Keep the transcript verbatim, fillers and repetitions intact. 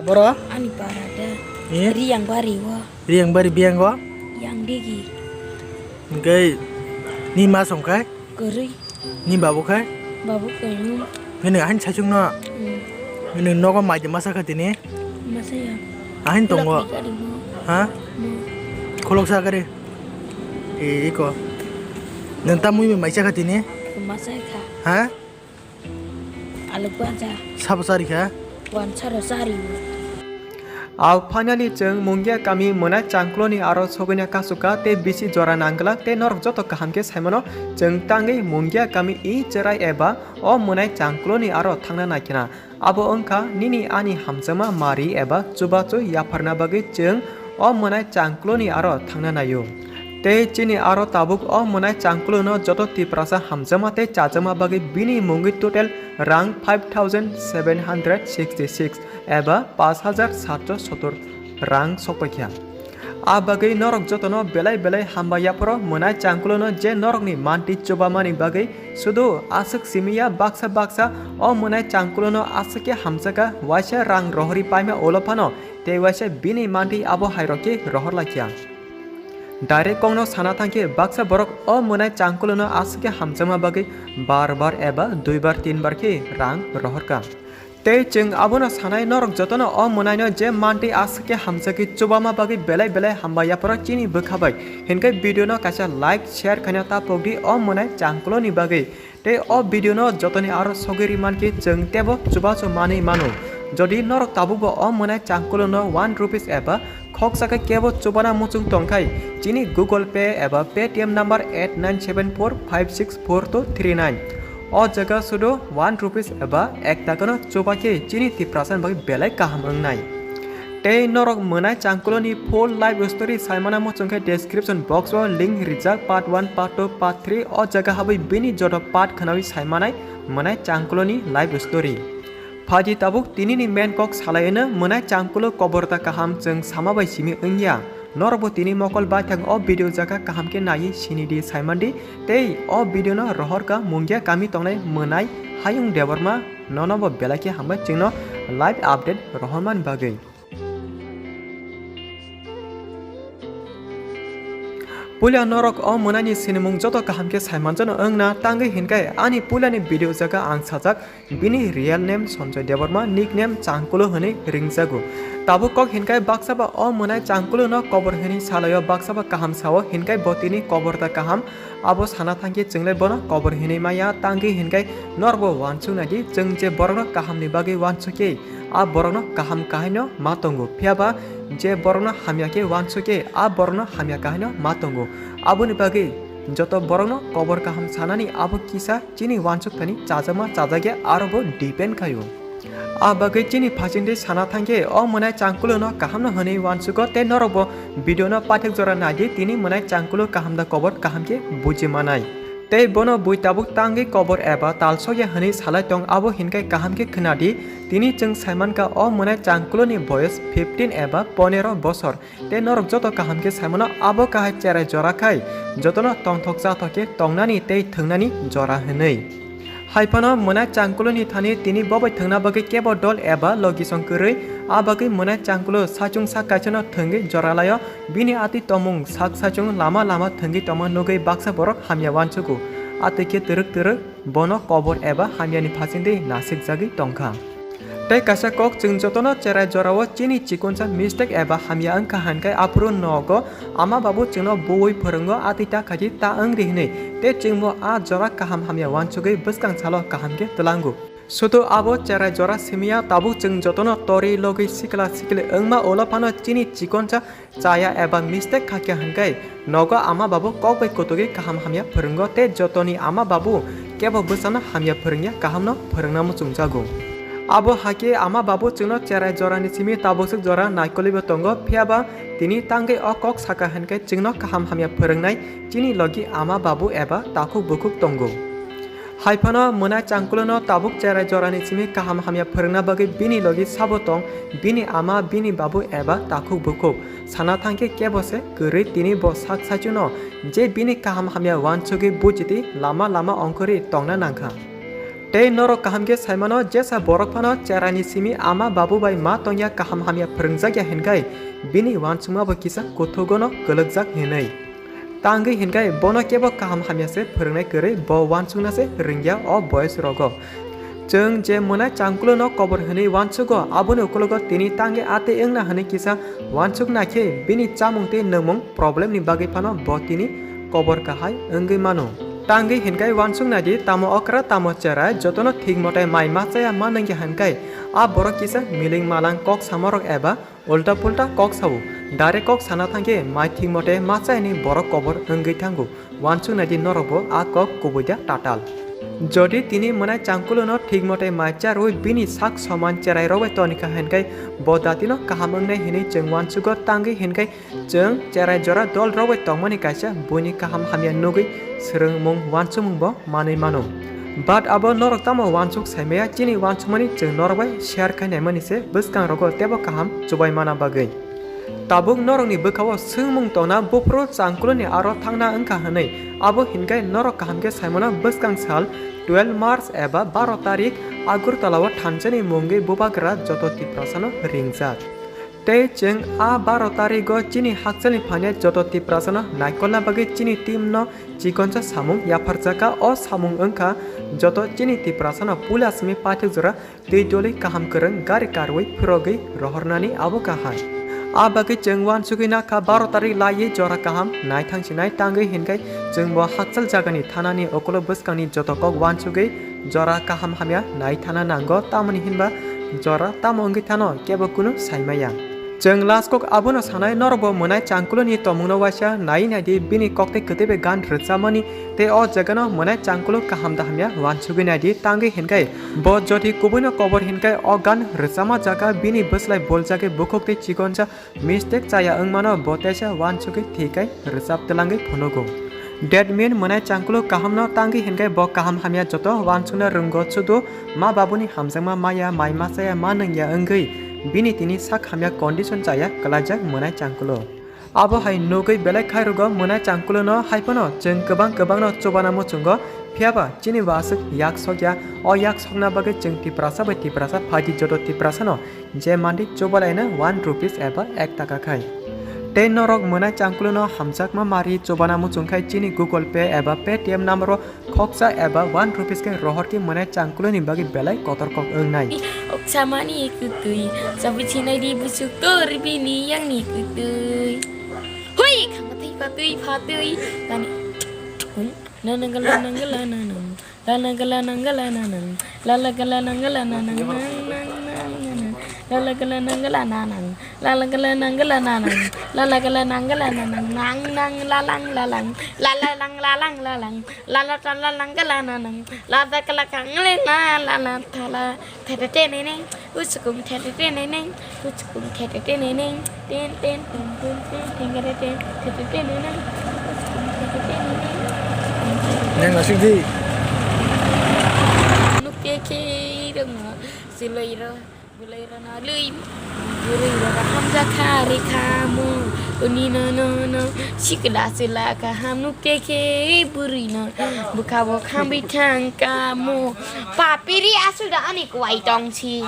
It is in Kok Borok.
Boro? Ani para da. Eh? Riyang bari wo. Riyang bari biyang o? Yang digi. Hingke ni ma song khai? Kwrwi. Ni babu khai? Babu kwrwi. Hini ahin sachung no? Hmm. Hini nogo mai de masa kha tini? Masa ya. Ahin tongo? Khulok ni gari mo. Ha? Mo. Khulok sa gari? E, iko. Nang ta mui mai cha kha tini? Masa kha. Ha? Aluk baja. Sabo chari kha? Wansaro chari. Au finally chwng Mungia kami Mwnai Changkloni aro sogwina kasuka tei bisi jora nangglak tei norok joto kaham khe saimano chwng tangwi Mungia kami i cherai eba o Mwnai Changkloni aro thangna naikhna. Abo wngkha nini ani hamjakma mari eba chubachu yapharna bagwi chwng o Mwnai Changkloni aro thangna naio. Tei chini aro tabuk o Mwnai Changklono joto Tiprasa hamjakma tei chajakma bagwi bini mungwi total rang five thousand seven hundred sixty six eba pash hajar satso sotor rang sokpaikha. A bagwi norok jotono belai belai hambai yaphoro Mwnai Changklono je norokni manti chubamani bagwi sudu aswk simiya baksa baksa o Mwnai Changklono aswk khe hamjakha waisa rang rohorwi paima ulo phano tei waisa bini manti abo hairok khe rohor laikha. Direct kokno sana thangkhe baksa borok o Mwnai Changklono aswk khe hamjakma bagwi bar bar eba dui bar tin bar khe rang rohorkha. Tei chwng abono sanai norok jotono o Mwnaino je manti aswk khe hamjakwi chubama bagwi belai belai hambai yaphoro chini bwkha bai. Hinkhe video no kaisa like, share khaina ta pokdi o Mwnai Changklo ni bagwi. Tei o video no jotoni aro sogwi ri mankhe chwng teibo chubachu manwi mano. Jodi norok tabukbo o Mwnai Changklo no one rupees eba khoksa khe kebo chubana muchung tongkhai, chini Google Pay eba Paytm number eight nine seven four five six four two three nine. O jaga sudo one rupees eba ek takano chuba khe chini Tiprasa ni bagwi belai kaham wngnai. Tei norok Mwnai Changklo ni full life story saimana muchung khe description box o link rijak part one, part two, part three o jaga habwi bini joto part khnawi saimanai Mwnai Changklo ni life story. Phaidi tabuk tini ni main kok salai eno Mwnai Changklo kobor ta kaham chwng sama bai simi wngya. Norokbo tini mokol baithang o video jaga kaham khe naiwi sini di saimandi tei o video no rohor ka Mungia kami tongnai Mwnai Hayung Debbarma nono bo belai khe hambai chwngno live update rohormani bagwi. Puila norok o Mwnaini sinimung joto kaham khe saimanjano wngna tangwi hinkai ani puilani video jaga ang sajak bini real name Sanjoy Debbarma, nickname Changkulo hwnwi ringjago. Tabuk kok hinkai baksa ba o Mwnai Changkulo no kobor hwnwi salaio, baksa ba kaham sao hinkai bo tini kobor da kaham. Abo sana thangkhe chwngle bono kobor hinwi maya tangwi hinkai norbo wansuk naidi chwng je borokno kahamni bagwi wansukhe a borokno kaham kahaino ma tongo, phiyaba je borokno hamya khe wansukhe a borokno hamya kahaino ma tongo. Aboni bagwi joto borokno kobor kaham sanani abo kisa chini wansuk thani chajakma chajakya arobo depend khaio. A bagwi chini phasingtwi sana thangkhe o Mwnai Changkulono kahamno hwnwi wansugo tei norokbo video no paithak jora naidi tini Mwnai Changkulo kaham da kobor kaham khe buji manai. Tei bono bui tabuk tangwi kobor eba talsokya hwnwi salai tong abo hinkhe kaham khe khwnadi tini chwng saimankha o Mwnai Changkuloni boyos fifteen eba ponero bosor. Tei norok joto kaham khe saimano abo kahai cherai jora khai jotono tongthok chathok khe tongnani tei thwngnani jora hwnwi. Haiphano Mwnai Changkuloni thani tini bobai thwngna bagwi kebo dol eba logisong kwrwi, a bagwi Mwnai Changkulo saichung sak kaisano thwngwi jora laio, bini atwi tongmung sak saichung lama lama thwngwi tongma nugwi baksa borok hamya wansugo, atwi khe twrwk twrwk bono kobor eba hamyani phasingtwi nasikjagwi tongkha. Tei kaisa kok chwng jotono cherai jorao chini chikonsa mistake eba hamya wngkha hinkhe aphuru nogo ama babu chwngno buwi phwrwngo atwi ta khaidi ta wngri hwnwi tei chwngbo a jora kaham hamya wansugwi bwskang salo kaham khe twlango. Sudu abo cherai jora simiya tabuk chwng jotono tori logwi sikla sikli wngma ulo phano chini chikonsa chaya eba mistake khakya hinkhe nogo ama babu kok bai kutugwi kaham hamya phwrwngo tei jotoni ama babu kebo bwsano hamya phwrwngya kahamno phwrwngna muchungjago. Abo hakhe ama babu chwngno cherai jorani simi tabuk swk jora naikolibo tongo, phiyaba tini tangwi o kok saka hinkhe chwngno kaham hamya phwrwngnai chini logi ama babu eba takhuk bukhuk tongo. Haiphano Mwnai Changkulono tabuk cherai jorani simi kaham hamya phwrwngna bagwi bini logi sabo tong, bini ama, bini babu eba takhuk bukhuk. Sana thangkhe kebo se kwrwi tini bo sak saichuno je bini kaham hamya wansugwi bujidi lama lama ongkhorwi tongna nangkha. Tei norok kaham khe saimano, jesa borok phano cheraini simi ama babu bai ma tongya kaham hamya phwrwngjakya hinkhai bini uansukma bo kisa kuthugono kwlwkjak hinwi. Tangwi hinkhai bono kebo kaham hamya se phwrwngnai kwrwi bo uansukna se ringya o boyes rogo. Chwng je mwnai changkulo no kobor hinwi uansugo, aboni ukulogo tini tangwi atwi wngna hinwi kisa uansuk naikhe bini chamung tei nwngmung problem ni bagwi phano bo tini kobor kahai wngwi mano. Tangwi hinkhai uansuk naidi, tamo okra tamo cherai jotono thik mote mai ma chaya ma nangya hinkhai a borok kisa miling malang kok samorok eba ulta pulta kok sao. Direct kok sana thangkhe mai thik mote ma chayani borok kobor wngwi thango. Uansuk naidi norokbo a kok kubui da tatal. Jodi tini mwnai changkulo no thik mote mai cha rwi bini sak soman cherai rok bai tonikha hinkhai bo datino kaham wngnai hinwi chwng uansugo, tangwi hinkhai chwng cherai jora dol rok bai tongmani kaisa buini kaham hamya nugwi swrwngmung uansukmung bo manwi mano. But abo norok tamo uansuk saimaya, chini uansukmani chwng norok bai share khai naimani se bwskang rogo tebo kaham chubai mana bagwi. Tabuk norokni bwkhao swngmung tongna, buphuru changkuloni aro thangna wngkha hinwi. Abo hinkhai norok kaham khe saimano, bwskang sal twelve March eba baro tarik Agartala o thanchani mungwi bubagra joto Tiprasano ringjak. Tei chwng a baro tarigo chini hakchalni phanya joto Tiprasano naikolna bagwi chini team no chikonsa samung yapharjakha. O samung wngkha joto chini Tiprasano puila simi paithak jora twi doli kaham kwrwng gari karwi phirogwi rohornani abo kaham. A bagwi chwng uansugwi nakha baro tarik laiwi jora kaham naithang sinai, tangwi hinkhai chwngbo hakchal jagani thanani ukulo bwskangni joto kok uansugwi jora kaham hamya naithana nango, tamoni hinba jora tamo wngwi thano kebo kunu saimaya. Chwng last kok abono sanai, norokbo mwnai changkuloni tongmungno waisa naiwi naidi, bini koktwi kwtwi bai gan rwchapmani tei o jagano mwnai changkulo kaham da hamya uansugwi naidi, tangwi hinkhai bo jodi kubuino kobor hinkhai o gan rwchapma jaga bini bwslai boljagwi bukhuk tei chikonsa mistake chaya wngmano, bo teisa uansugwi thwikhai rwchap twlangwi phunugo. That mean mwnai changkulo kahamno, tangwi hinkhai bo kaham hamya joto uansukna rwngo, sudu ma babuni hamjakma maya mai ma chaya ma nungya wngwi bini tini sak hamya condition chaya kwlaijak mwnai changkulo. Abo hai nugwi belai khairugo mwnai changkulono, haiphano chwng kwbang kwbangno chubana muchungo, phiyaba chini bo aswk yak sokya. O yak sokna bagwi chwng Tiprasa bai Tiprasa phaidi joto Tiprasano je mandi chubalaino one rupees eba ek taka khai. Tei norok mwnai changkulono hamjakma mari chubana muchung khai chini Google Pay eba Paytm number o khoksa eba one rupees khe rohor khe mwnai changkuloni bagwi belai kotor kok wngnai. Oksamani kwtwi, chabi chinai di busuk tor bini yangni kwtwi. Hui, khangthai phatwi phatwi, kani. Nanangala nangala nanang. Lanangala nangala nanang. Lalagala nangala nanang. Nang nang nang nanang. Lalagala nangala nanang. Lalagala nangala nanang. Lalagala nangala nanang. Nang nang lalang lalang. Lalalang lalang lalang. Lala tala langala nanang. Lada kala kangale na lala tala. Thete tenene. Usukum thete tenene. Usukum thete tenene. Ten ten ten ten ten ten kare ten thete tenene. Usukum thete tenene. Nang asik di. Nuk ke ke rong siloi ro. Bwlai rana lwi, bwrwi rana hamjakha rikha mo, uni no no no, sikla sila kaham nuk ke ke bwrwi no, bwkha bo khambi thang ka mo, papiri asul da ani kwai tong si.